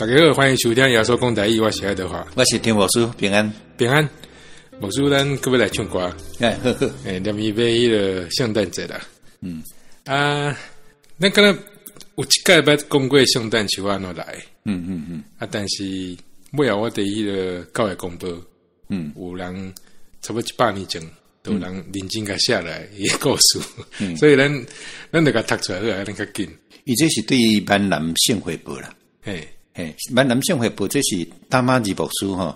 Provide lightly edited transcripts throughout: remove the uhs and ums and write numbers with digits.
大家好，歡迎收聽耶穌講台語，我是愛德華，我是田牧師，平安。平安。牧師，咱閣欲來唱歌。哎，好好。欸，連伊欲彼个聖誕節啦。啊，咱敢若有一擺捌講過聖誕樹按怎來？啊，但是尾後我佇彼个教會公報，有人差不多100年前，就有人認真共寫來伊的故事，所以咱就共讀出來好啊，咱較緊。伊這是對閩南聖會報啦。嘿，閩南聖會報這是大馬二牧師吼，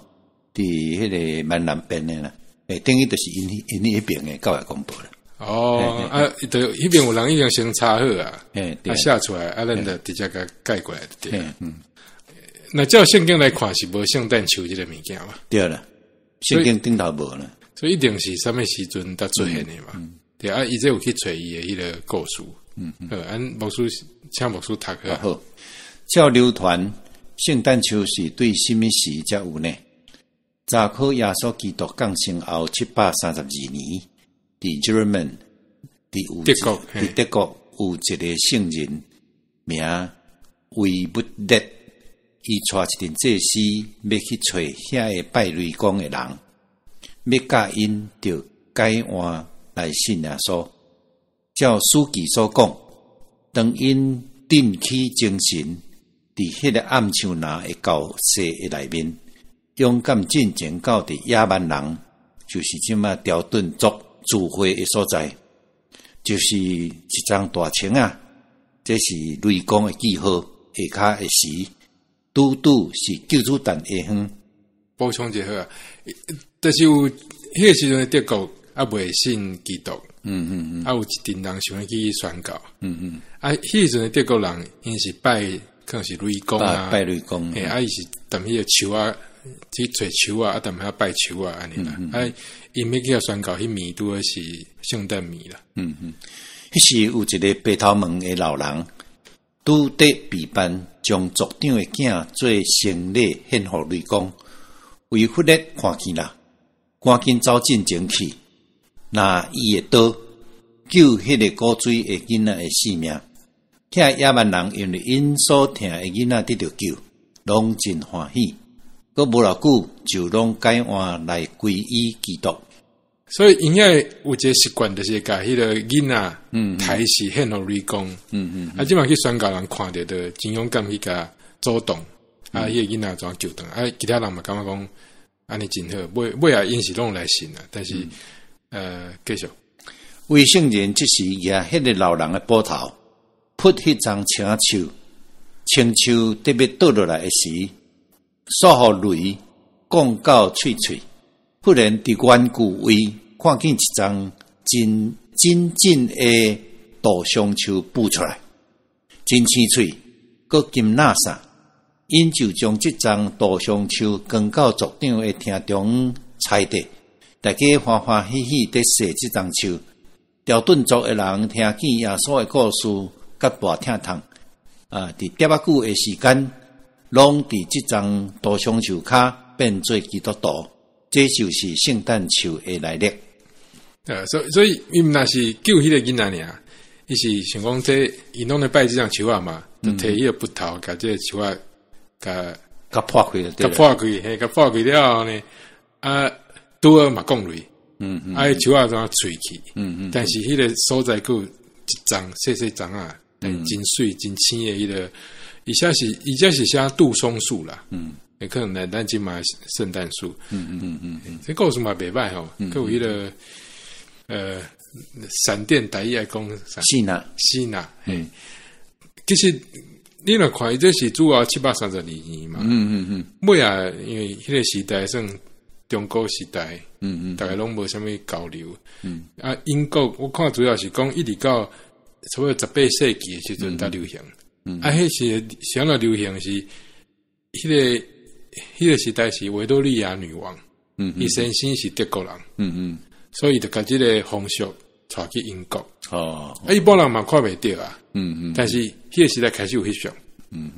佇彼个閩南編的啦。欸，等於就是𪜶彼邊的教會公報啦。哦，啊，就彼邊有人已經先查好啊，啊寫出來，啊，咱就直接共改過來就對。那照聖經來看是無聖誕樹這个物件嘛？對啦，聖經頂頭無啦。所以一定是啥物時陣才出現的嘛？對啊，伊這有去揣伊的彼个故事。好，按牧師請牧師讀好。好，照流傳聖誕樹是對啥物時才有呢？查考耶穌基督降生後732年，佇 German 佇有德國，佇德國有一个聖人名維不列，伊帶一陣祭司欲去揣遐个拜雷公的人，欲教𪜶著改換來信耶穌。照史記所講，當𪜶振起精神，佇彼个暗樹林的教室的內面，勇敢進前到佇野蠻人，就是這馬條頓族聚會的所在，就是一叢大青仔，這是雷公的記號。下跤的時，拄拄是救主誕下昏。補充一下，就是有彼个時陣的德國猶未信基督，啊有一陣人想欲去宣教，啊，彼時陣的德國人𪜶是拜可能是雷公啊，拜雷公，嘿，啊伊是踮彼个樹仔去揣樹仔，啊踮遐拜樹仔按呢啦，啊𪜶欲去宣教，彼暝拄好是聖誕暝啦。彼時有一个白頭毛的老人，拄綴備辦將族長的囝做聖禮獻予雷公，維弗列看見啦，趕緊走進前去，拿伊的刀救彼个古錐的囡仔的性命。遐野蠻人因為𪜶所疼的囡仔得著救，攏真歡喜。閣無偌久就攏改換來歸依基督。所以𪜶遐有一个習慣，就是共彼个囡仔刣死獻予雷公。啊，這馬去宣教人看著，就真勇敢去共阻擋。啊，彼个囡仔怎救轉來？啊，其他人嘛感覺講按呢真好。尾尾仔𪜶是攏來信啦，但是繼續。衛聖人這時舉彼個老人的斧頭，噗彼叢青仔樹，青樹得欲倒落來的時，煞予雷降到脆脆。忽然佇遠距位看見一叢真真正的杜松樹浮出來，真青翠，閣金藍色。𪜶就將這叢杜松樹扛到族長的廳中踩地，大家歡歡喜喜佇踅這叢樹。條頓族的人聽見耶穌的故事，佮大疼痛。啊，佇疊仔久的時間，攏佇這叢杜松樹跤變做基督徒。這就是聖誕樹的來歷。所以伊毋若是救彼个囡仔爾，伊是想講這𪜶攏咧拜這叢樹仔嘛，就提彼個斧頭，共這个樹仔共共破開，共破開，嘿，共破開了後呢，啊，拄好嘛降雷，啊，彼樹仔怎碎去？但是彼个所在閣有一叢細細叢仔，真媠真青的彼个，伊這是寫杜松樹啦，欸，可能咱這馬聖誕樹，這故事嘛袂䆀吼，閣有彼个閃電台語愛講啥？死若，死若，嘿，其實你若看伊這是主後732年嘛，尾仔因為彼个時代算中古時代，大家攏無啥物交流，啊，英國我看主要是講一直到差不多18世紀的時陣才流行，啊，彼時是按怎流行是彼個時代是維多利亞女王，伊先生是德國人，所以就共這個風俗帶去英國。啊，一般人嘛看袂著啊，但是彼個時代開始有翕相，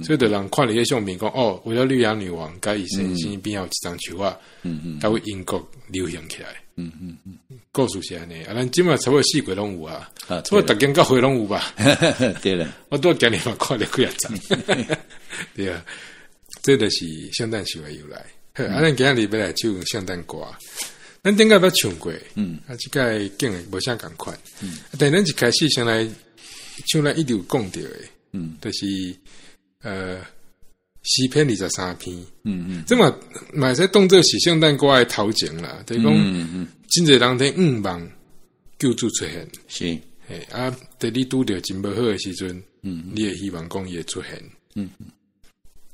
所以就人看著彼相片講，哦，維多利亞女王佮伊先生邊仔有一叢樹仔，才佇英國流行起來。故事是按呢，啊，咱這馬差不多四季攏有啊，差不多逐間教會攏有吧。對啦，我拄仔今日嘛看著幾仔叢，對啊。這就是聖誕樹的由來。好，啊，咱今仔日欲來唱聖誕歌。咱頂擺捌唱過，啊，這擺竟然無啥仝款。但咱一開始先來唱咱一直有講著的，就是詩篇23篇。這嘛嘛會使當做是聖誕歌的頭前啦，就是講真濟人咧向望救主出現。嘿，啊，佇你拄著真無好的時陣，你會希望講伊會出現。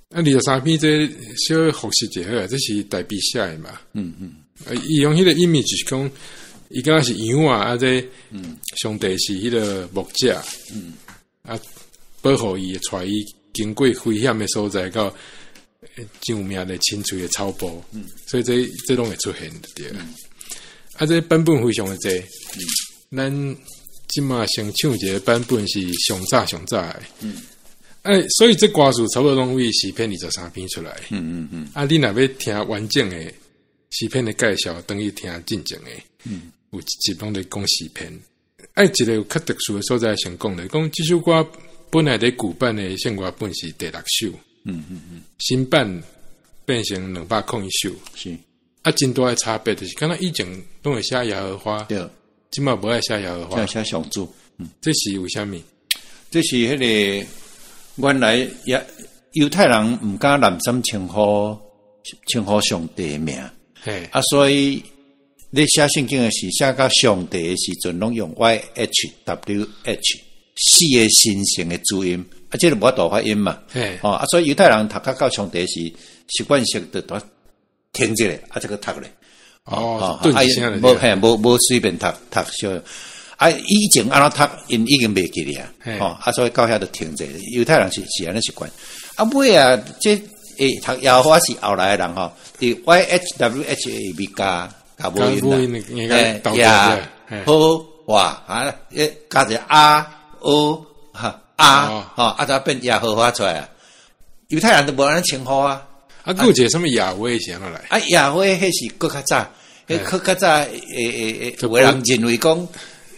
啊，二十三篇這小複習一下好啊，這是大衛寫的嘛。啊，伊用彼個 image 就是講，伊敢若是羊仔，啊，這上帝是彼個牧者。啊，保護伊，帶伊經過危險的所在，到真有名的青翠的草埔。所以這這攏會出現對。啊，這版本非常的濟。咱這馬先唱一個版本是上早上早的。哎，所以這歌詞差不多攏對詩篇二十三篇出來。啊，你若欲聽完整的詩篇的介紹，轉去聽進前的。有一集攏咧講詩篇。啊，一個有較特殊的所在，先講咧，講這首歌本來佇舊版的聖歌本是第六首。新版變成201首。啊，真大的差別就是，敢若以前攏會寫耶和華，這馬無愛寫耶和華，寫上主。這是為啥物？這是彼個原來猶猶太人毋敢濫衊稱呼上帝的名。啊，所以你寫聖經的時，寫到上帝的時陣，攏用 Y H W H 四個神聖的字音，啊，這個無法度發音嘛。哦，啊，所以猶太人讀較到上帝時，習慣性就拄停一下，啊，這閣讀咧。哦，頓一聲。無嘿，無無隨便讀讀小。啊，以前按怎讀，𪜶已經袂記得啊。吼，啊，所以到遐就停者。猶太人是按呢習慣。啊，尾啊，這會讀耶和華是後來的人吼，佇 Y H W H 下面加加母音啦。耶和華啊，加一個阿O 哈阿吼，啊，才變耶和華出來啊。猶太人都無按呢稱呼啊。啊，閣有一個啥物亞威是按怎來？啊，亞威彼是閣較早，彼閣較早會會會，有的人認為講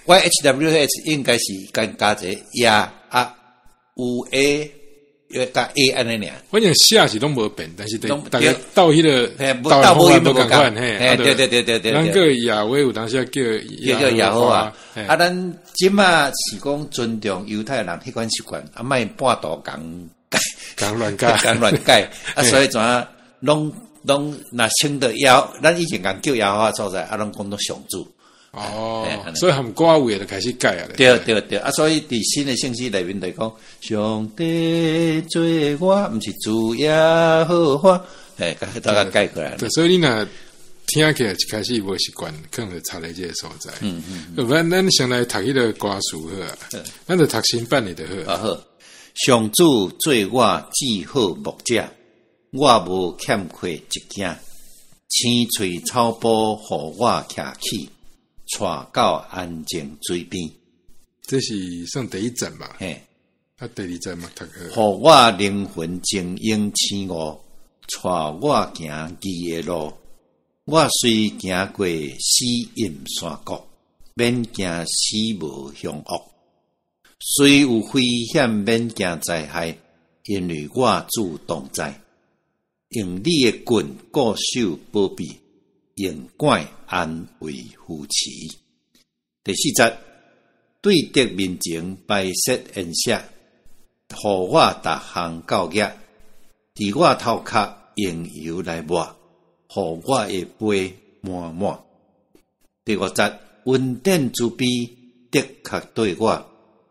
Y H W H 應該是加加一個亞啊有 A 加 A 按呢爾。反正寫是攏無變，但是逐家鬥彼個鬥母音無仝款，嘿，對對對對對。咱閣亞威有當時叫叫耶和華，啊，咱這馬是講尊重猶太人彼款習慣，啊，莫半途共改，共亂改，共亂改，啊，所以怎啊，攏攏若稱著耶，咱以前共叫耶和華所在，啊，攏講做上主。哦，所以含歌位就開始改啊。對對對，啊，所以佇新的聖詩內面就講，上帝做我，毋是主耶和華，嘿，大家改過來。對，所以你若聽起來一開始無習慣，可能就差佇這個所在。咱咱先來讀彼個歌詞好啊，咱就讀新版的就好。啊好，上主做我至好牧者，我無欠缺一件，青翠草埔予我徛起。帶到安靜水邊，這是算第一節嘛？嘿，啊，第二節嘛，讀予我靈魂晶瑩醒悟，帶我行義的路。我雖行過死蔭山谷，免驚死無凶惡；雖有危險，免驚災害，因為我主同在。用你的棍固守保庇。用拐安慰扶持。第四節，對敵面前擺設筵席，予我逐項夠額，佇我頭殼用油來抹，予我的杯滿滿。第五節，恩典慈悲的確綴我，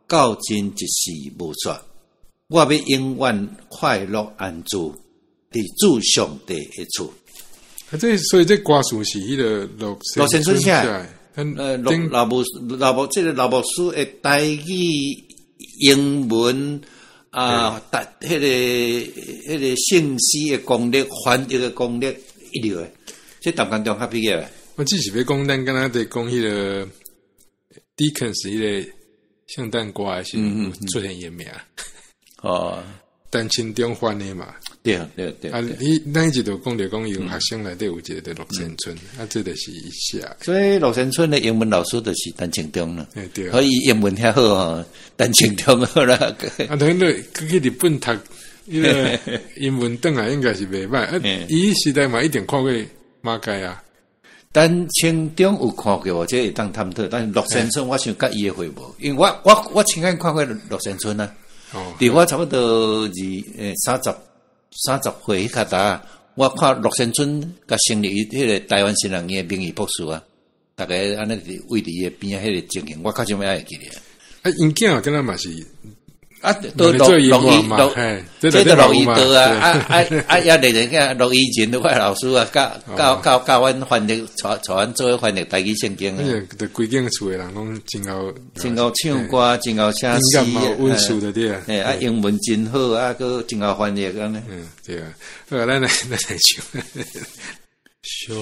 到盡一世無煞。我欲永遠快樂安住，佇主上帝的厝。啊，這所以這歌詞是彼個陸陸先春寫的，陸老牧老牧這個老牧師的台語、英文啊，台彼個彼個聖詩的功力、翻譯的功力一流的，這淡江中學畢業的。我只是欲講，咱敢若佇講彼個 Dickens 彼個聖誕歌的時陣，出現伊的名。哦，陳清中翻的嘛。對對對。啊，你咱一直就講著講，有學生內底有一個佇陸先春，啊，這就是伊寫。所以陸先春的英文老師就是陳清中啦。對。所以英文遐好吼，陳清中好啦。啊，等於閣去日本讀伊个英文轉來應該是袂䆀。啊，伊時代嘛一定看過馬偕啊。陳清中有看過無？這會當探討。但是樂山村，我想佮伊的會無，因為我親眼看過樂山村啊。佇我差不多二30歲彼較早，我看樂山村共成立彼個臺灣神學院的名譽博士啊，逐家按呢佇位佇伊的邊仔彼个情形，我較少還會記得。啊，𪜶囝敢若嘛是。啊，都陸陸一陸，這個陸一德啊，啊啊啊，也麗人個陸一仁，我老師啊，教教教教阮翻譯，帶帶阮做翻譯台語聖經啊。對，規間厝的人攏真𠢕，真𠢕唱歌，真𠢕寫詩，溫書的對啊。嘿，啊，英文真好，啊，閣真𠢕翻譯按呢。嗯，對啊。好，咱來咱來唱。上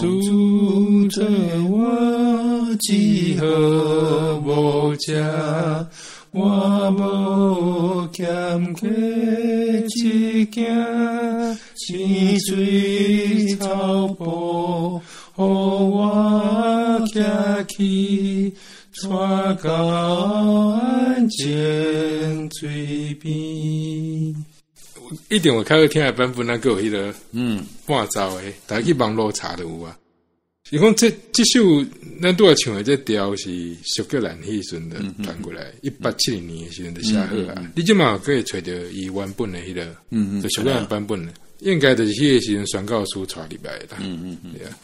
主做我至好牧者。我無欠缺一件，清水草埔，予我行去，帶到安靜水邊。一定有較好聽的版本，咱閣有彼个伴奏的，逐家去網路查就有啊。是講這首咱拄仔唱的這調是蘇格蘭彼時陣就傳過來，1870年的時陣就寫好啊。你這馬閣會揣著伊原本的彼个，就蘇格蘭版本的，應該就是彼個時陣宣教師帶入來的啦。對啊。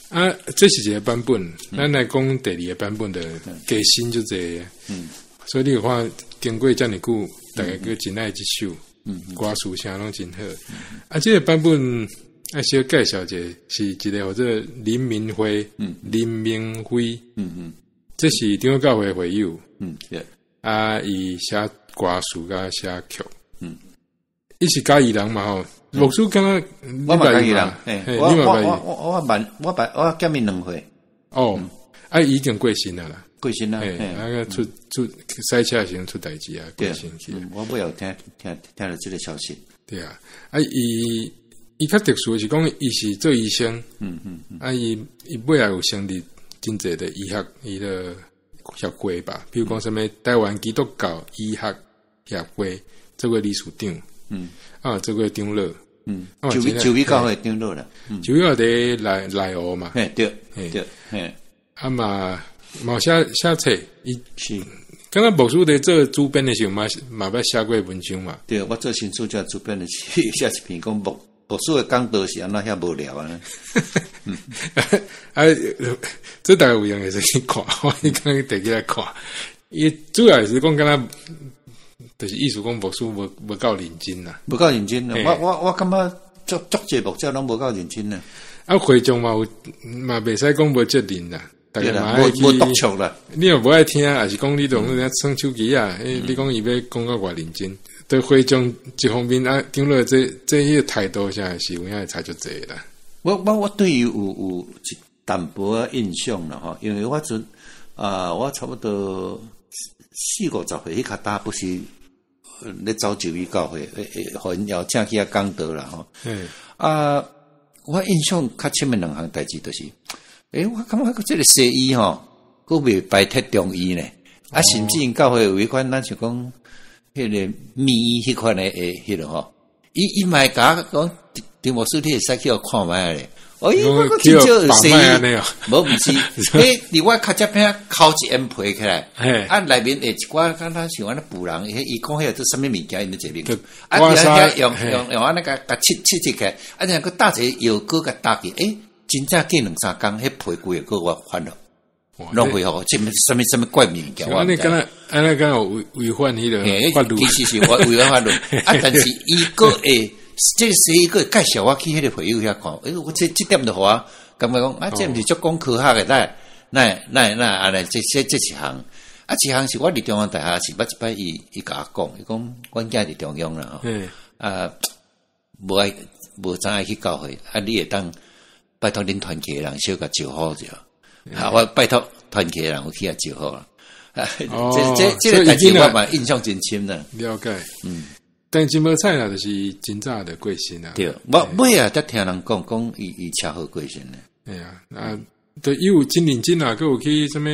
啊，這是一個版本，咱來講第二個版本的更新就濟。所以你有看經過遮爾久，逐家閣真愛這首，歌詞聲攏真好。啊，這個版本。啊，小介紹一下，是一個叫做林明輝，林明輝，這是長老教會會友，對，啊，伊寫歌詞佮寫曲，伊是嘉義人嘛吼，牧師敢若我嘛嘉義人，我我我我萬我白我減伊2歲，哦，啊，伊已經過身啊啦，過身啊，啊個出出賽車時陣出代誌啊，過身去，我尾後聽著這个消息，對啊，啊伊。伊較特殊是講，伊是做醫生，啊，伊伊尾仔有成立真濟的醫學伊的協會吧，比如講啥物臺灣基督教醫學協會做過理事長，啊，做過長老，就美教會長老啦，主要佇內湖嘛，嘿對，對，嘿，啊嘛嘛寫寫冊，伊是，敢若牧師佇做主編的時候，嘛嘛捌寫過文章嘛，對，我做新書做主編的時，寫一篇講牧。牧師的講道是按怎遐無聊啊？啊，這逐家有閒會使去看，我剛剛提起來看。伊主要是講敢若，就是意思講牧師無夠認真啦，無夠認真。我感覺足足濟牧者攏無夠認真啦。啊，會眾嘛有嘛袂使講無責任啦，逐家嘛愛無督促啦。你若無愛聽，抑是講你當陣耍手機啊？你講伊欲講到偌認真？對會眾這方面啊，長老這彼个態度啥是有影會差足濟啦。我對伊有一淡薄仔印象啦吼，因為我陣啊，我差不多四五十歲彼較早，不是咧走就美教會，予𪜶邀請去遐講道啦吼。啊，我印象較深的兩項代誌就是，我感覺這个西醫吼，閣袂排斥中醫呢。啊，甚至𪜶教會有彼款，咱像講。彼个秘醫彼款的彼个吼，伊伊嘛會共我講，張牧師，你會使去予看覓咧？哦，伊我閣真少有西醫，無毋是，彼佇我跤脊邊仔摳一掩皮起來，啊，內面會一寡敢若像按呢婦人，彼伊講彼個做啥物物件，𪜶咧坐面，啊，佇遐用用用按呢共共切切切起來，啊，然後閣搭一個藥膏共搭去，真正過兩三工，彼皮規个閣翻了。攏恢復，這啥物啥物怪物件？按呢敢若按呢敢若有違反彼个法律？其實是違反法律。啊，但是伊閣會，這個西醫閣會介紹我去彼个會友遐看。我這點就予我感覺講，啊，這毋是足講科學的，哪哪哪哪按呢？這一項，啊，一項是我佇中央大學是捌一擺，伊伊共我講，伊講阮囝佇中央啦，啊，無愛無怎愛去教會，啊，你會當拜託恁團契的人小共招呼者。啊！我拜託團契的人有去遐招呼啦。這個代誌我嘛印象真深啦。了解，但真無彩啦，就是真早就過身啦。對，我尾仔才聽人講，講伊伊車禍過身咧。對啊，啊，對，伊有真認真啊，閣有去啥物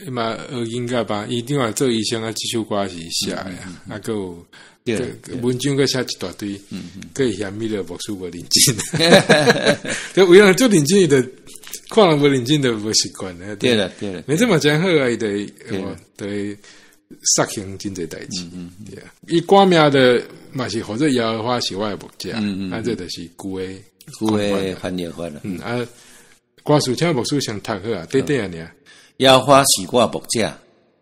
伊嘛學音樂吧，伊另外做醫生啊，這首歌是寫的，啊，閣有文章閣寫一大堆，閣會嫌彼个牧師無認真，就有人足認真，伊就看人無認真就無習慣咧。對啦對啦，你這嘛真好啊，伊就就會實行真濟代誌。對啊，伊歌名的嘛是號做耶和華是我的牧者，啊，這就是舊的舊的翻譯法啦。嗯啊，歌詞請牧師先讀好啊，短短爾。耶和華是我牧者，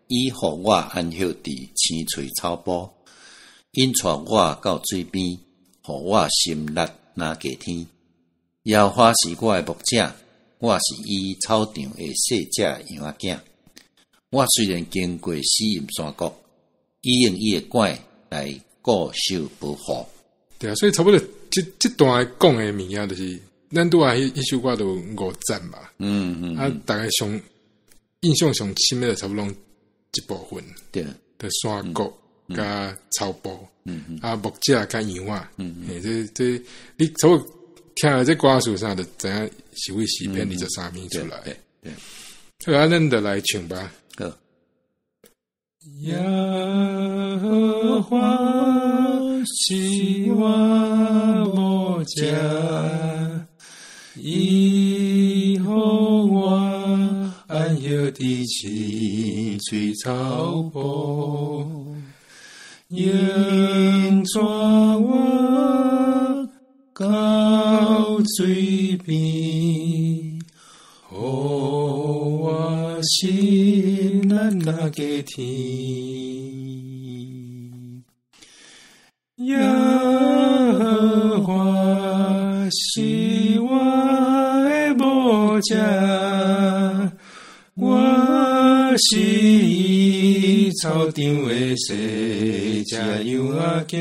伊予我安歇佇青翠草埔，𪜶帶我到水邊，予我心力若加添。耶和華是我的牧者，我是伊草場的細隻羊仔囝。我雖然經過死蔭山谷，伊用伊的拐來固守保護。對啊，所以差不多這段講的物件就是，咱拄仔彼首歌就五節嘛。啊，大家上印象上深的差不多攏這部分。就山谷佮草埔，啊，牧者佮羊仔。嘿，這你差不多聽了這歌詞啥，就知影是佗詩篇23篇出來。對對。好，啊，咱就來唱吧。好。耶和華是我牧者，伊予我安歇佇青翠草埔，𪜶帶我到水邊，予我心力若加添。耶和華是我的牧者，我是伊草場的細隻羊仔囝。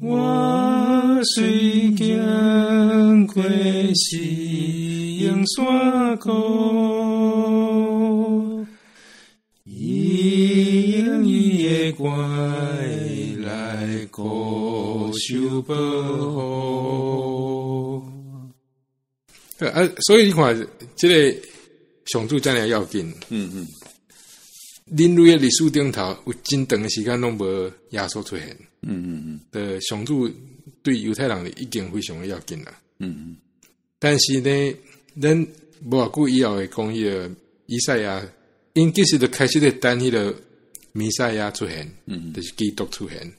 我雖經過死蔭山谷，伊用伊的拐來固守保護。啊，所以你看，這個上主遮爾要緊。人類的歷史頂頭有真長的時間攏無耶穌出現。的上主對猶太人已經非常的要緊啦。但是呢，咱無偌久以後會講彼個以賽亞，𪜶其實就開始咧等彼個彌賽亞出現，就是基督出現。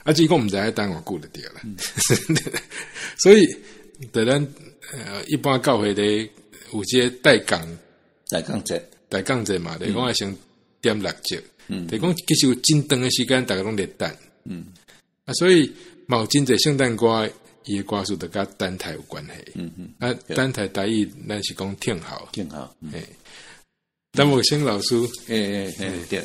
啊，只是講毋知愛等偌久就對啦。所以，就咱一般教會咧有這個大降大降節，大降節嘛，就講愛先點蠟燭。就講其實有真長的時間，逐家攏佇等。啊，所以嘛有真濟聖誕歌，伊的歌詞就佮等待有關係。啊，等待台語，咱是講聽候。聽候。嘿，陳木生老師，欸，對。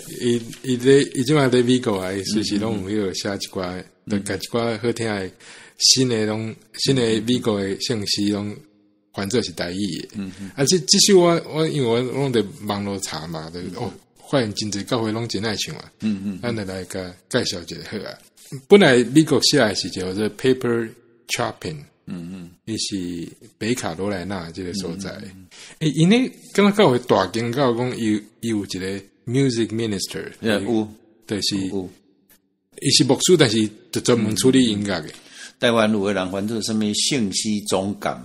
伊咧，伊這擺佇美國啊，伊隨時攏有彼個寫一寡，就共一寡好聽的新的攏新的美國的聖詩攏翻做是台語的。啊，這首我因為我攏佇網路查嘛，就哦，發現真濟教會攏真愛唱啊。咱就來共介紹一下好啊。本來美國寫的是叫做 Paper Chopin，伊是北卡羅來納這個所在。欸，𪜶咧敢若教會大間教講，伊有一個 music minister，有，就是有，伊是牧師，但是就專門處理音樂的。台灣有的人翻做啥物聖詩總監，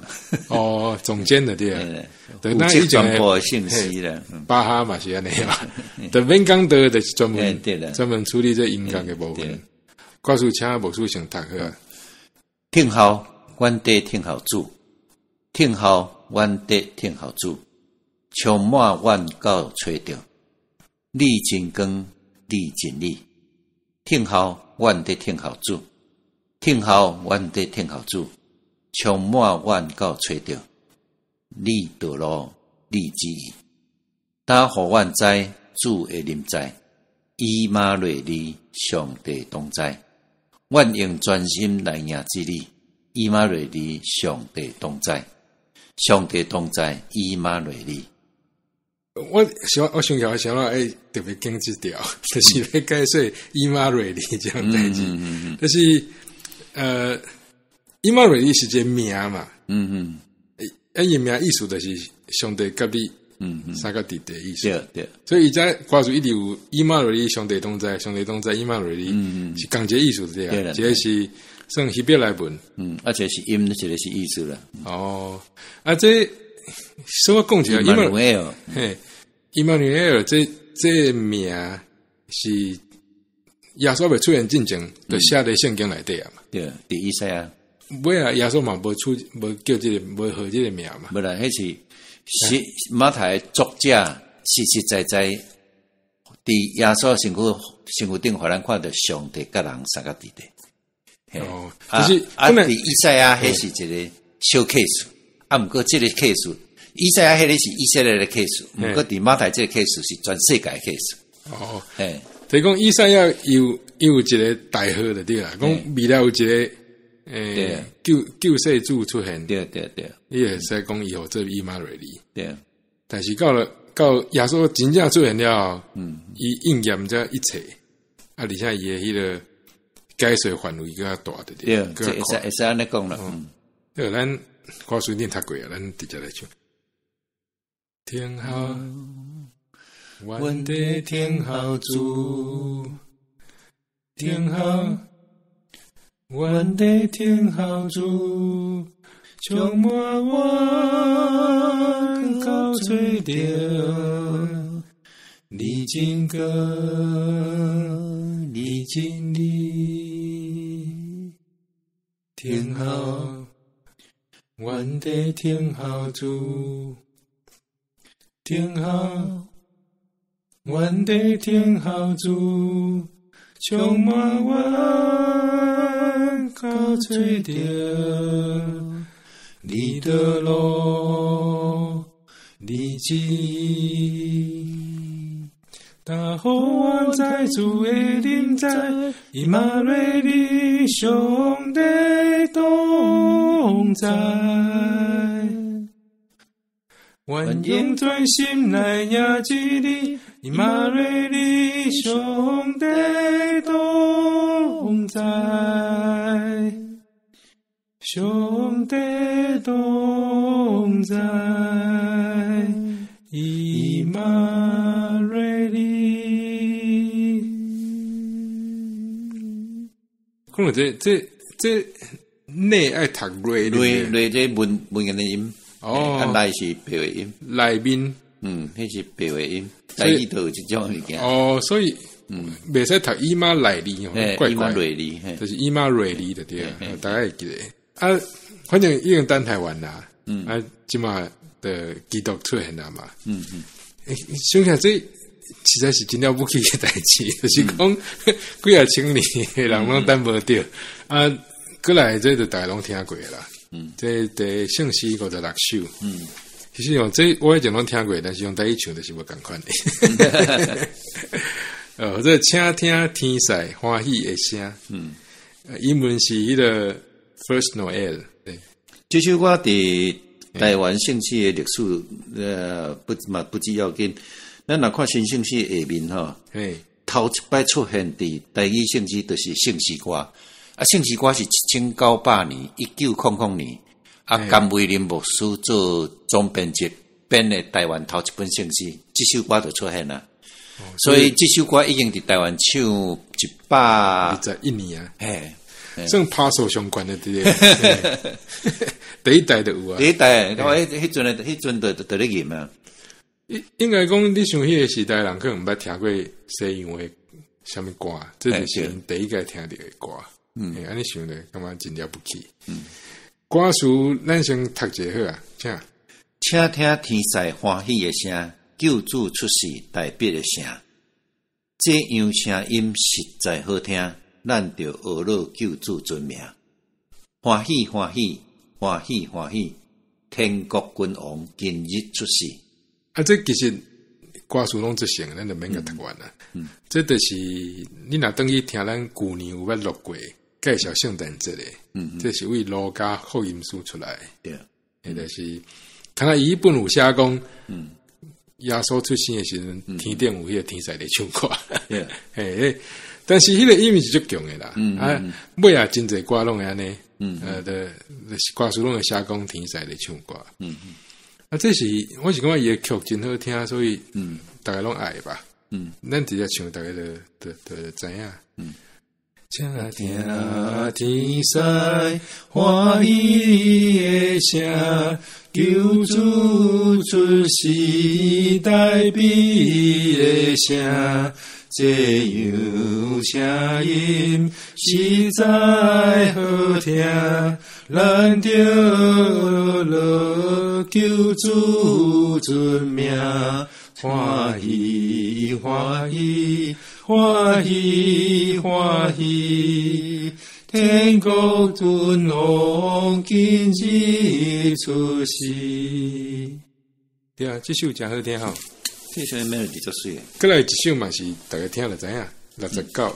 哦，總監的對啊，對，那以前的聖詩啦，巴哈嘛是按呢嘛，就免講的，就是專門處理這音樂的部分。歌詞請牧師先讀好啊。聽候，阮佇聽候主；聽候，阮佇聽候主。充滿阮到揣著，你真光，你真理。聽候，阮佇聽候主；聽候，阮佇聽候主。充滿阮到揣著，你道路，你旨意。打予阮知主的臨在，以馬內利，上帝同在。阮用全心來迎接你，以馬內利，上帝同在，上帝同在，以馬內利。我想起來想到，欸，特別講這條，就是欲解說以馬內利這項代誌，就是以馬內利是一個名嘛，啊，伊名意思就是上帝佮你三個弟弟意思。對對。所以伊這歌詞一直有以馬內利上帝同在，上帝同在以馬內利，是仝一個意思對啊。一個是算希伯來文，啊，一個是音，一個是意思啦。哦，啊，這所以我講一下，以馬內爾，嘿，以馬內爾這名是耶穌未出現進前，就寫佇聖經內底啊嘛。對，佇以賽亞。尾啊，耶穌嘛無出無叫這個無號這個名嘛。無啦，彼是是馬太作者實實在在佇耶穌身軀身軀頂，予咱看著上帝佮人相佮佇咧。哦，就是啊，佇以賽亞彼是一個小 case，啊，毋過這個 case，以賽亞彼個是以色列的 case，毋過佇馬太這個 case 是全世界的 case。哦，嘿，就是講以賽亞有有一個代號就對啦，講未來有一個救世主出現，對對對，你會使講伊號做以馬內利，對。但是到了到耶穌真正出現了後，伊應驗這一切，啊，而且伊的彼個解說範圍閣較大，對對？對，會使會使按呢講啦。對，咱歌詞已經讀過啊，咱直接來唱。聽候，阮的聽候主，聽候。阮的聽候主，充滿阮到最著，你真高，你真利，聽候，阮的聽候主，聽候，阮的聽候主，充滿阮到最著，你的路，你旨意，大好阮在主的臨在，以馬內利上帝同在，願用全心來迎接你，以馬內利上帝同在，上帝同在，以馬內利。可能這內愛讀內內內這文文言的音。哦，啊，內是白話音，內面，彼是白話音，台語都有這種物件。哦，所以，袂使讀以馬內利，怪怪，以馬內利，就是以馬內利就對了，大家會記得。啊，反正已經等台灣啦，啊，這馬的基督出現啦嘛，想起來這實在是真了不起的代誌，就是講幾仔千年的人攏等無著，啊，過來這就大家攏聽過啦。這佇聖詩56首，其實用這我以前攏聽過，但是用台語唱就是無仝款的。哦，這請聽天使歡喜的聲，英文是彼個 First Noel。對，這首歌佇台灣聖詩的歷史，不嘛不只要緊。咱若看新聖詩下面吼，頭一擺出現佇台語聖詩，就是聖詩歌。啊，聖詩歌是1998年，1900年，啊，甘維林牧師做總編輯編的台灣頭一本聖詩，這首歌就出現啦。所以這首歌已經佇台灣唱121年啊，嘿，算拍數相關的對不對？第一代就有啊，第一代，我彼陣的，彼陣就咧吟啊。應該講，你想彼個時代人可能毋捌聽過西洋的啥物歌，這就是𪜶第一個聽著的歌。按呢想咧，感覺真了不起。歌詞咱先讀一下好啊，請。請聽天使歡喜的聲，救主出世大別的城。這樣聲音實在好聽，咱著學樂救主尊名。歡喜歡喜歡喜歡喜，天國君王今日出世。啊，這其實歌詞攏這成，咱就免共讀完啦。這就是你若轉去聽咱舊年有捌錄過介紹聖誕節的，這是為路加福音書出來。彼就是，看來伊本有寫講，耶穌出生的時陣，天頂有彼個天使咧唱歌。嘿，但是彼個音是足強的啦。啊，尾啊真濟歌攏會按呢。就是歌詞攏會寫講天使咧唱歌。啊，這是我是感覺伊的曲真好聽，所以逐家攏愛吧。咱直接唱，逐家就知影。請聽天使歡喜的聲，救主出世大悲的聲，這樣聲音實在好聽，咱著樂救主尊名，歡喜歡喜歡喜歡喜，天國君王今日出世。對啊，這首誠好聽吼。這首 melody 足媠。閣來一首嘛是逐家聽就知影，69，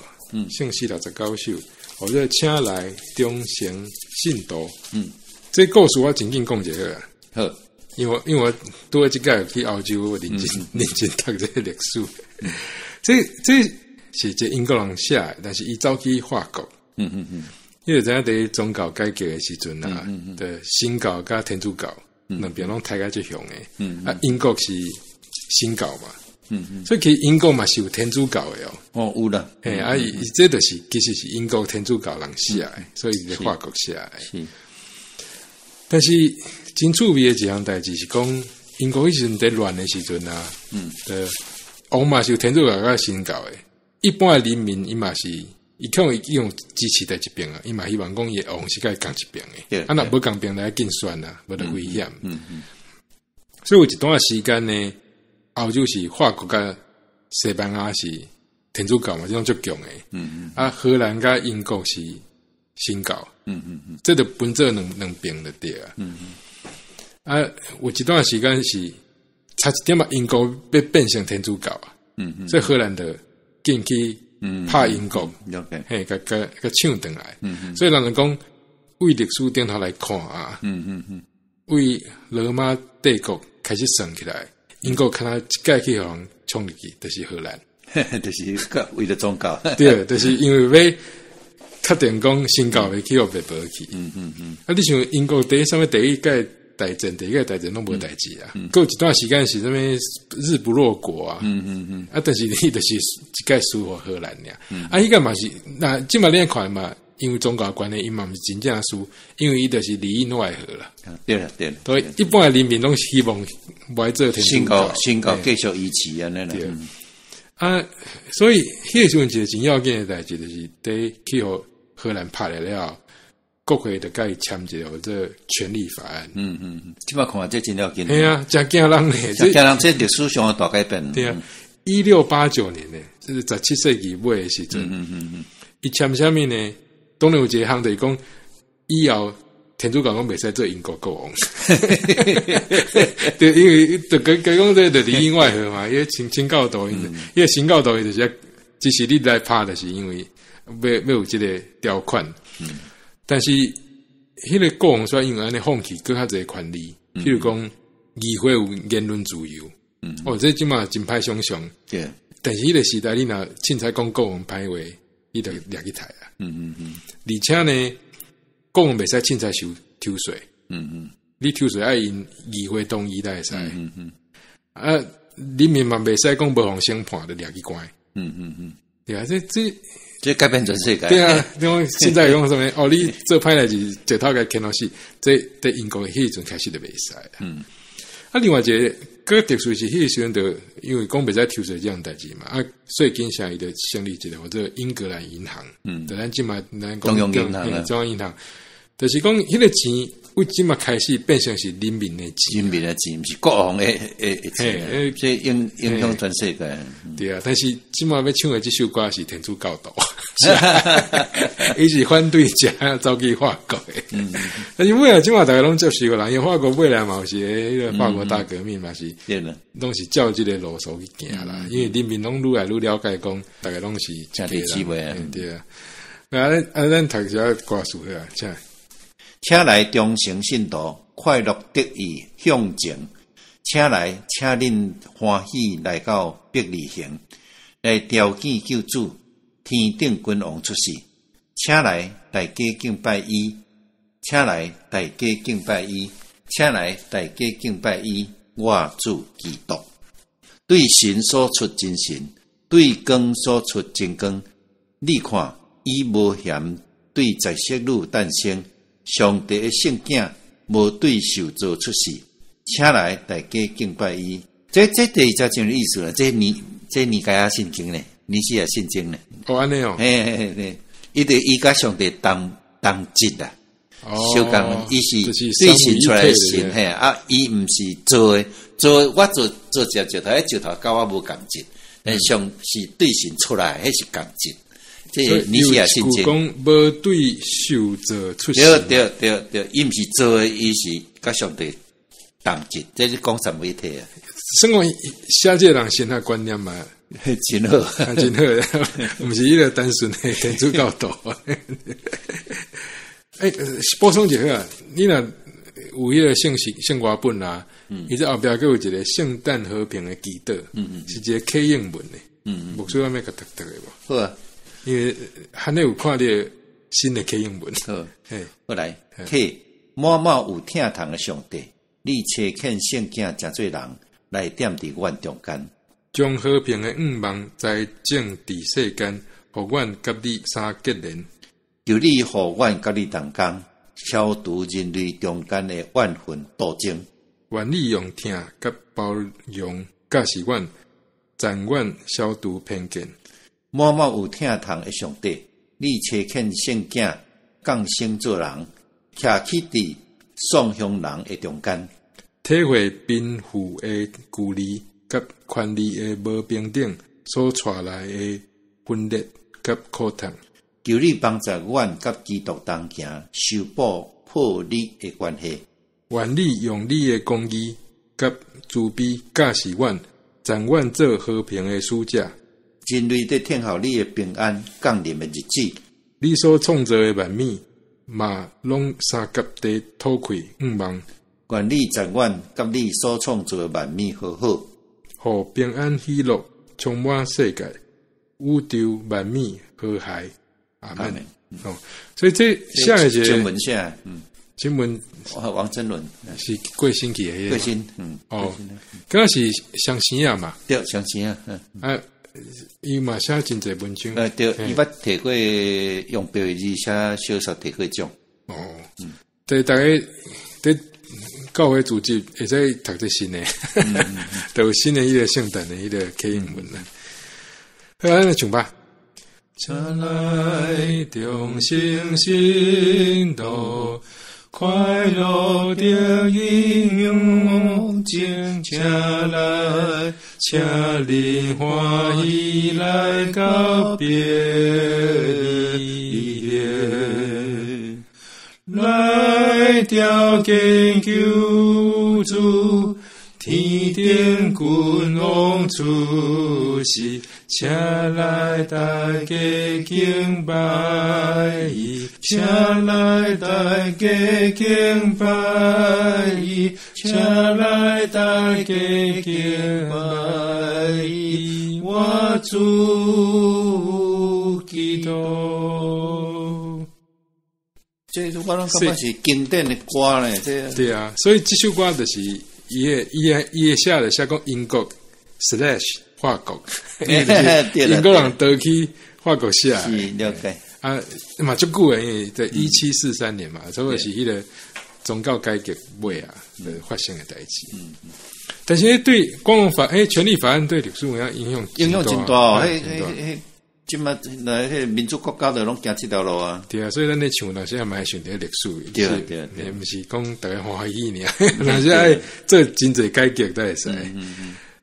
聖詩69首，號做請來忠誠信徒。這故事我真緊講一下啊。好。因為我拄仔這擺去歐洲認真認真讀這個歷史。這是一個英國人寫的，但是伊走去法國。你就知影佇宗教改革的時陣啊，對新教佮天主教兩邊攏抬甲足凶的。啊，英國是新教嘛。所以其實英國嘛是有天主教的哦。哦，有啦。嘿，啊，伊這就是其實是英國天主教人寫的，所以是佇法國寫的。但是真趣味的一項代誌是講，英國彼時陣佇亂的時陣啊，王嘛是有天主教佮新教的，一般的人民伊嘛是，伊可能伊用支持佗一邊啊，伊嘛希望講伊的王是佮伊仝一邊的，啊，若無仝邊來競選啊，無就危險。所以有一段時間呢，歐洲是法國佮西班牙是天主教嘛，這種足強的。啊，荷蘭佮英國是新教。這就分做兩邊就對啊。啊，有一段時間是差一點仔，英國欲變成天主教啊。所以荷蘭就進去拍英國，嘿，共搶轉來。所以人就講，對歷史頂頭來看啊，對羅馬帝國開始算起來，英國敢若一擺去予人衝入去，就是荷蘭。就是為了宗教。對，就是因為欲確定講新教袂去予滅無去。啊，你想英國第一啥物第一屆大戰、第二屆大戰攏無代誌啊。閣有一段時間是啥物日不落國啊。啊，但是你就是一擺輸予荷蘭爾。啊，彼個嘛是，那這擺你看嘛，因為宗教關係，伊嘛毋是真正輸，因為伊就是裡應外合啦。對啦，對啦。所以一般的人民攏希望無愛做天主教。新教繼續維持按呢啦。對。啊，所以彼個時陣一個真要緊的代誌，就是佇去予荷蘭拍了後，國會就共伊簽一個號做權利法案。這擺看這真要緊。嘿啊，誠驚人咧！誠驚人，這歷史上的大改變。對啊，1689年呢，這是17世紀尾的時陣。伊簽啥物呢？當然有一個項就是講，以後天主教攏袂使做英國國王。對，因為就講講這就裡應外合嘛，伊個清教徒，伊個新教徒就是，只是你來拍，就是因為欲有這個條款。但是，彼個國王煞因為按呢放棄閣較濟權利，譬如講議會有言論自由。哦，這這馬真歹想像。但是彼個時代，你若凊彩講國王歹話，你就掠去刣啊。而且呢，國王袂使凊彩收抽稅。你抽稅愛𪜶議會同意才會使。啊，人民嘛袂使講無予審判就掠去關。對啊，這這改變全世界。對啊，你講現在講啥物？哦，你做歹代誌，石頭共牽予死，這佇英國彼時陣開始就袂使。啊，另外一個閣特殊是彼個時陣就因為講袂使抽稅這項代誌嘛，啊，稅金啥伊就成立一個號做英格蘭銀行。就咱這馬咱講中央銀行，中央銀行，就是講彼個錢為這馬開始變成是人民的錢，人民的錢，毋是國王的錢，這影響全世界。對啊，但是這馬欲唱的這首歌是天主教徒，伊是反對者走去法國的。但是尾仔這馬逐家攏接受啦，因為法國尾來嘛有是彼個法國大革命嘛是，攏是照這個路數去行啦。因為人民攏愈來愈了解講，逐家攏是誠理解對啊。啊，咱讀一下歌詞啊，請。請來忠誠信徒，快樂得意向前。請來，請恁歡喜來到伯利恆，來朝見救主，天頂君王出世。請來，大家敬拜伊。請來，大家敬拜伊。請來大家敬拜伊，我主基督。對神所出真神，對光所出真光。你看，伊無嫌對在色女誕生，上帝的聖囝無對受造出世，請來大家敬拜伊。這第二節真有意思啦，這尼該亞信經呢，尼西亞信經呢。哦，按呢哦。嘿嘿嘿，伊就伊佮上帝同同質啊。相共伊是對神出來的神嘿啊，伊毋是做的，做的我做做一隻石頭，彼石頭佮我無仝質，但上是對神出來，彼是仝質。這尼西亞信經講無對受造出世。對對對對，伊毋是做的，伊是佮上帝同質，這是講三位一體啊。算講寫這個人神學觀念嘛，真好，真好，毋是彼個單純的天主教徒。欸，補充一下啊，你若有彼個聖聖歌本啊，伊這後壁閣有一個聖誕和平的祈禱，是一個啟應文的，牧師阿欲共讀讀的無？好啊，因為罕咧有看著新的啟應文。好，嘿，好來，啟滿滿有疼痛的上帝，你差遣聖囝成做人來踮佇阮中間，將和平的願望栽種佇世間，予阮佮你相結連。求你予阮佮你同工，消除人類中間的怨恨鬥爭。願你用疼佮包容教示阮，贈阮消除偏見。滿滿有疼痛的上帝，你差遣聖囝降生做人，徛起佇喪鄉人的中間，體會貧富的距離佮權力的無平等所帶來的分裂佮苦痛。求你幫助阮佮基督同行，修補破裂的關係。願你用你的公義佮慈悲教示阮，贈阮做和平的使者。人類佇等候你的平安降臨的日子，你所創造的萬物嘛，攏相佮佇討氣向望。願你贈阮佮你所創造的萬物和好，予平安喜樂充滿世界，宇宙萬物和諧。阿門。哦，所以這下一節經文寫，經文王真倫是過身去的，過身，哦，敢若是雙生仔嘛？對，雙生仔，啊，伊嘛寫真濟文章，對，伊捌提過用白字寫小說，提過獎。哦，對，逐家佇教會組織會使讀這新的，都有新的彼個聖誕的彼個啟應文啦。好，咱來唱吧。請來眾生信徒，快樂的應用經，請來，請恁歡喜來到伯利恆，來朝見救主，天頂君王出世，請來大家敬拜伊，請來大家敬拜伊，請來大家敬拜伊，我主基督。這我攏感覺是經典的歌咧，這對啊，所以這首歌就是伊的寫的寫講英國 slash 法國，英國人倒去法國寫，是了解啊，嘛足久的，因為在1743年嘛，差不多是彼個宗教改革尾啊，發生的代誌。但是對光榮法，權利法案對歷史有影影響，影響真大哦，彼彼彼，這馬來彼民主國家都攏行這條路啊。對啊，所以咱咧唱，若時嘛會想著歷史，對對對，毋是講逐家歡喜爾，若是愛做真濟改革才會使。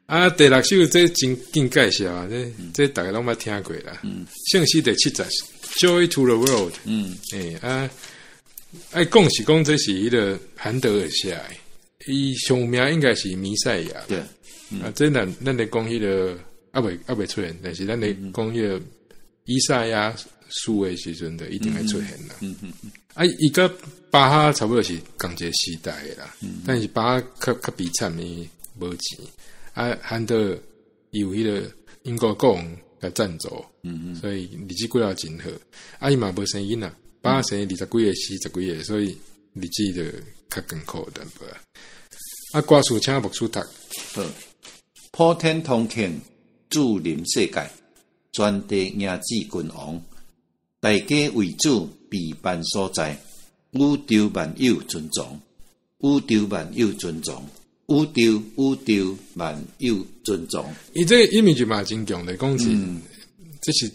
啊，第六首這真緊介紹啊，這逐家攏捌聽過啦。聖詩第七十，Joy to the World。啊，愛講是講這是彼個韓德爾寫的，伊上有名應該是彌賽亞。對。啊，這咱咧講彼個猶未出現，但是咱咧講彼個以賽亞書的時陣，就一定會出現啦。啊，伊佮巴哈差不多是仝一個時代的啦，但是巴哈較較悲慘，伊無錢。啊，韓德爾伊有彼個英國國王共贊助，所以日子過了真好。啊，伊嘛無生囡仔，巴哈生二十幾个，死十幾個，所以日子就較艱苦淡薄。啊，歌詞請牧師讀。好，普天同慶，主臨世界，全地迎接君王，大家為主備辦所在，宇宙萬有尊崇，宇宙萬有尊崇，宇宙宇宙萬有尊崇。伊這個 image 嘛真強的，講是，這是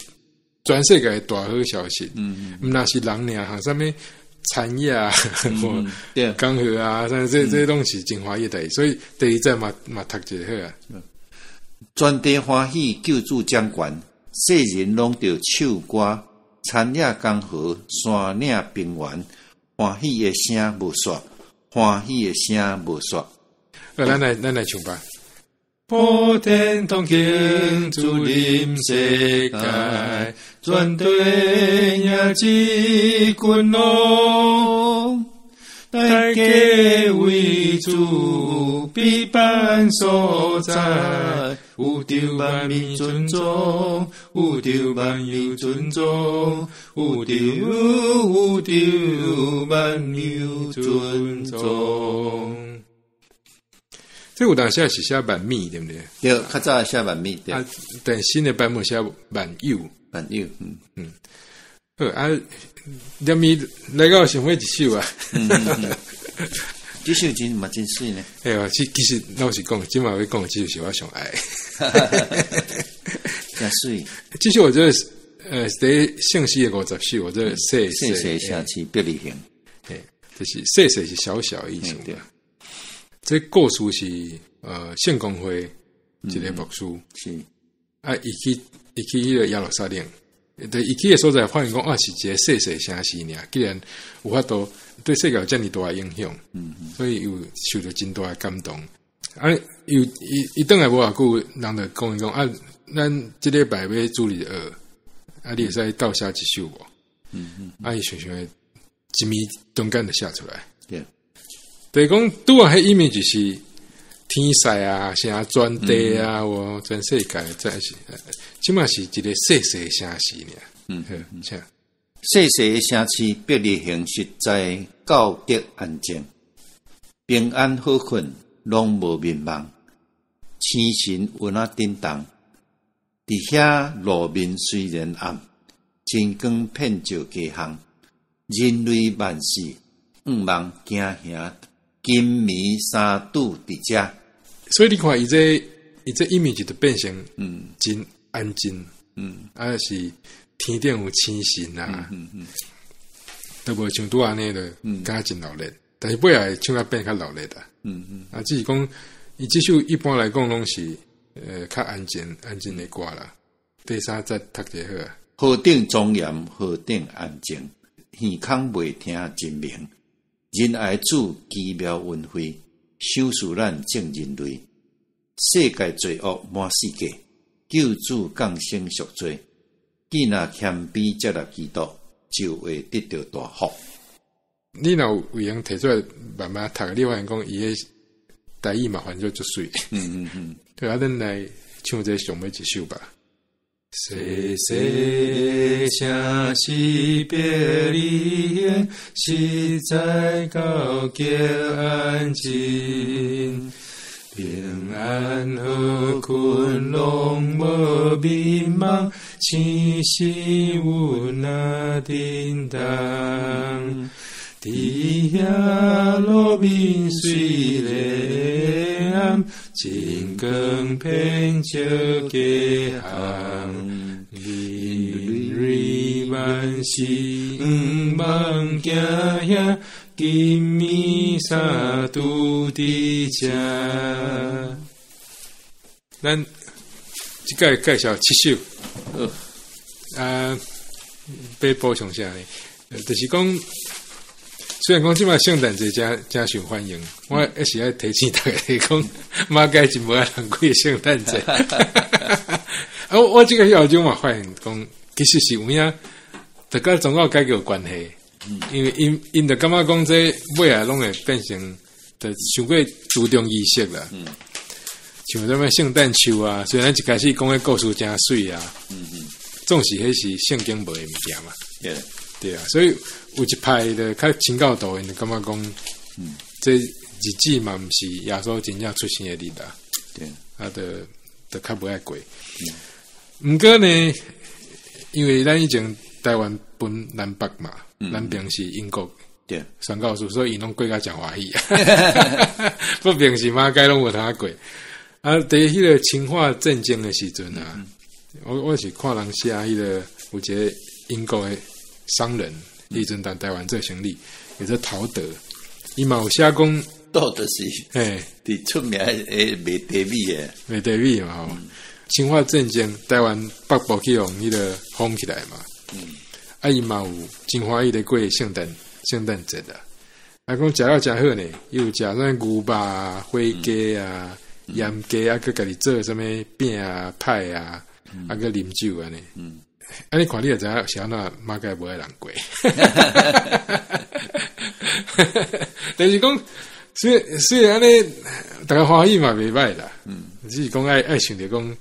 全世界的大好消息。毋若是人爾，像啥物產業啊，江河啊，這這攏是真歡喜的，所以第二節嘛嘛讀一下好啊。全地歡喜，救主掌權，世人攏著唱歌，田野江河，山嶺平原，歡喜的聲無煞，歡喜的聲無煞。咱來唱吧。普天同慶，主臨世界，全地迎接君王，大家為主備辦所在，宇宙萬民尊崇，宇宙萬有尊崇，宇宙宇宙萬有尊崇。這有當時是寫萬米，對毋對？對，較早寫萬米，對。啊，但新的版本寫萬有，萬有，好啊，連咪來到上尾一首啊。這首真嘛真媠呢。哎喲，其實老實講，這擺欲講，這首是我上愛。真媠。這首我覺得，佇聖詩的50首，我覺得細細細城市伯利恆，嘿，就是細細是小小的意思。對。這故事是聖公會一個牧師，是啊，伊去彼個耶路撒冷，對，伊去的所在發現講啊，是一個細細城市爾，竟然有法度對世界有遮爾大的影響，所以有受著真大的感動。啊，又伊伊轉來無偌久，人就講伊講啊，咱這禮拜欲主日學，啊，你會使鬥寫一首無？啊，伊想想，一暝中間就寫出來。就是講，拄仔彼意味就是天使啊，啥全地啊，有全世界，這是，這馬是一個細細城市爾。好，請。細細的城市伯利恆，實在夠得安靜，平安好睏，攏無眠夢。星辰有哪叮當？佇遐路面雖然暗，真光遍照街巷。人類萬事向望驚嚇。金暝三拄佇遮，所以你看，伊這 image 就變成真安靜，啊是天頂有星辰啊，都無像拄按呢就敢若真鬧熱，但是尾仔會唱甲變較鬧熱啊，啊，只是講伊這首一般來講攏是較安靜安靜的歌啦。第三節讀者好啊。何等莊嚴，何等安靜，耳空未聽真明。仁愛主奇妙恩惠，賞賜咱眾人類。世界罪惡滿世界，救主降生贖罪。既若謙卑接納基督，就會得著大福。你若有閒提出來慢慢讀，你發現講伊的台語嘛，翻做足媠。對啊，咱來唱這上尾一首吧。細細城市伯利恆，實在夠極安靜，平安好睏，攏無眠夢，星辰有若叮當。佇遐路面雖然暗，真光遍照街巷。人類萬事向望驚嚇，金暝三拄佇遮。咱這擺介紹七首，啊，欲補充啥呢？就是講，雖然講這擺聖誕節誠誠受歡迎，我一時愛提醒大家講，馬偕真無愛人過聖誕節。啊，我這個後就嘛發現講，其實是有影，就佮宗教改革有關係，因為𪜶𪜶就感覺講這尾仔攏會變成，就傷過注重儀式啦。像啥物聖誕樹啊，雖然一開始講彼故事誠媠啊，總是彼是聖經無的物件嘛。對啊，所以有一派的較清教徒，𪜶就感覺講，這日子嘛毋是耶穌真正出生的日啊。啊，就較無愛過。毋過呢，因為咱以前台灣分南北嘛，南邊是英國宣教士，所以𪜶攏過甲誠歡喜。北邊是馬偕攏無通過。啊，佇彼個侵華戰爭的時陣啊，我是看人寫彼個有一個英國的商人，彼陣佇台灣做生意，叫做陶德，伊嘛有寫講，陶德是佇出名的賣茶米的，賣茶米嘛吼。侵華戰爭，台灣北部去予彼個封起來嘛。啊，伊嘛有真歡喜咧過聖誕節啊。啊，講食了誠好呢，伊有食啥牛肉啊、火雞啊、鹽雞啊，閣家己做啥物餅啊、派啊，啊，閣啉酒按呢。啊，你看你就知影是按怎馬偕無愛人過。但是講，雖然按呢，逐家歡喜嘛袂䆀啦。只是講愛想著講，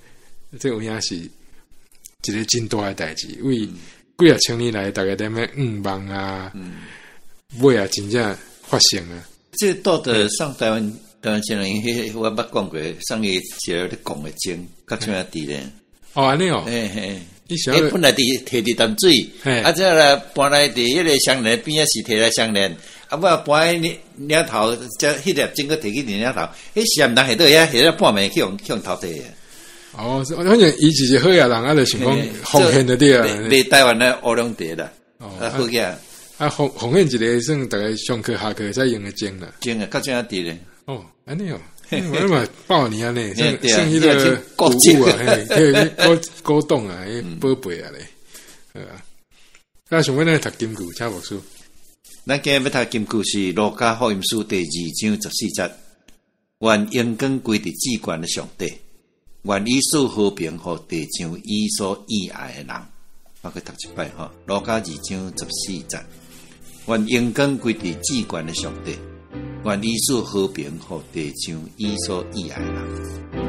這有影是一個真大的代誌，為幾仔千年來，逐家踮咧向望啊，尾啊真正發生啊。這個道德上台灣台灣先人，彼我捌講過，送伊一個咧講的鐘，較出名佇咧。哦，按呢哦。嘿嘿。伊本來佇提佇淡水，啊，這來搬來佇彼個雙連邊仔是提來雙連，啊，尾搬去嶺頭，才彼粒鐘閣提去嶺頭，彼時毋通下倒遐，下了半暝去予偷提。哦，反正伊就是好野人，啊，就想講奉獻就對啊。賣台灣的烏龍茶啦，啊，好額。啊，奉獻一個算逐家上課下課會使用的鐘啦。鐘啊，較正佇咧。哦，按呢哦，我嘛百年按呢，算彼個古物啊，嘿，古董啊，彼寶貝啊咧，好啊。啊，想欲咱讀金句，請牧師。咱今日欲讀金句是《路加福音書》第2章14節，願榮光歸佇至懸的上帝，願伊賜和平予地上伊所喜愛的人。我閣讀一擺吼，《路加2章14節》，願榮光歸佇至懸的上帝，願伊賜和平予地上伊所喜愛的人。